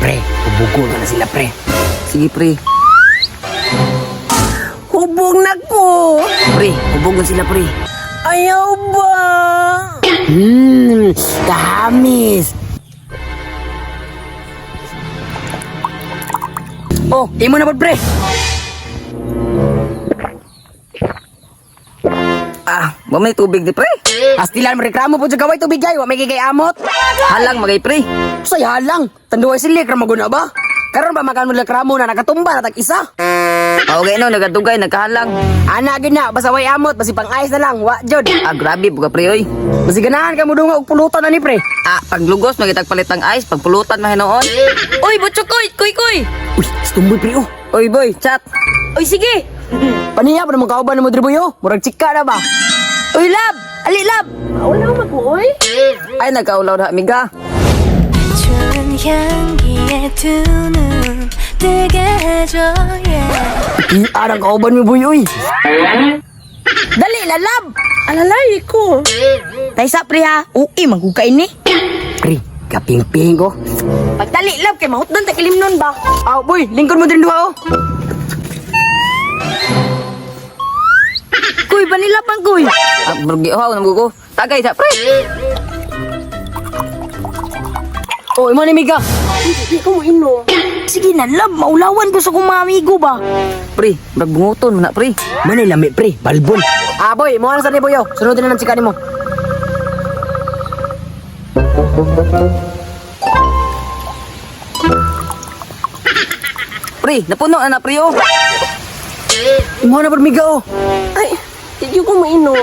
Pre, hubog na sila, pre. Sige, pre. Hubog na ko. Pre, hubog na sila, pre. Ayaw ba? Kahamis. Oh, imo na pod, pre. Ah, wa may tubig di, pre. Astilan mo reklamo po sa gaway tubig gay, wa may gigay amot. Halang magay, pre. Say halang, tanduay sila kramo guna ba? Karon ba makan mo reklamo na nakatumba na tag isa? Okay no, nagadugay, nagkahalang. Ana gid na, basta way amot, basi pang ice na lang, wa jud. Ah, grabe buka, pre, oy. Basi ganahan ka mo dunga og pulutan ani, pre. Ah, paglugos magitag palit ang ice, pagpulutan mahinoon. Uy, butchokoy, kuy kuy. Uy, stumboy pre oh. Oy, boy, chat. Uy, sige. Paniya pa naman kauban mo diri boy oh. Murag chika na ba? Uy, lab. Ali, lab. Wala man ko, oy. Ay, nagkaulaw na, amiga. 좋은 향기에 두 눈 뜨게 해줘 yeah. Arang kauban mo boy oy. Dali la, lab. Alalay ko. Taysa pre ha. Uy, magugay ni. Pre, kaping-ping ko. Pagdali, lab kay mahutdan ta kilimnon ba. Aw boy, lingkod mo din duha oh. Kuy, banila pang kuy. Ah, burgi, oh, namugo ko. Tagay sa, pre. Oh, imo ni miga. Hindi ko mo inom. Sige na, lab. Maulawan ko sa kong mga amigo ba. Pre, murag bunguton man na, pre. Manay lami pre, balbon. Ah boy, mo na sa ni boy oh. Sunod na ng chika nimo. Pre, napuno na na, pre, oh. Imo na pod miga oh. Ay, hindi ko mainom.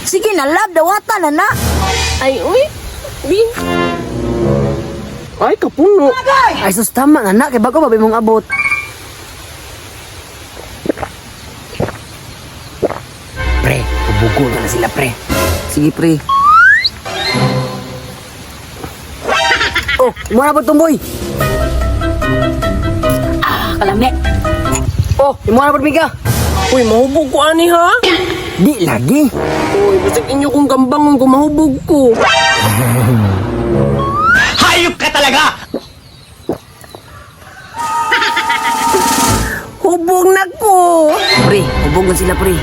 Sige na, lab. Dawata na na. Ay, uy. Di. Ay, kapuno. Ay sus tama na na kay bago ba mong abot. Pre, hubog na sila pre. Sige, pre. Oh, imo na pod tumboy. Ah, kalami. Oh, imo na pod miga. Uy, mahubog ko ani ha? Di lagi. Uy, basig inyo kong gambangon kung mahubog ko. Hayop ka talaga! Hubog na ko. Pre, hubog na sila, pre.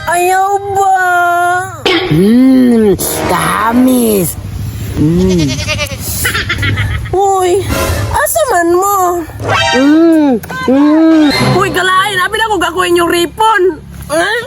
Ayaw ba? Kahamis. Uy, asa man mo? Uy, kalain, abi na ko gakuin yung ripon. Eh?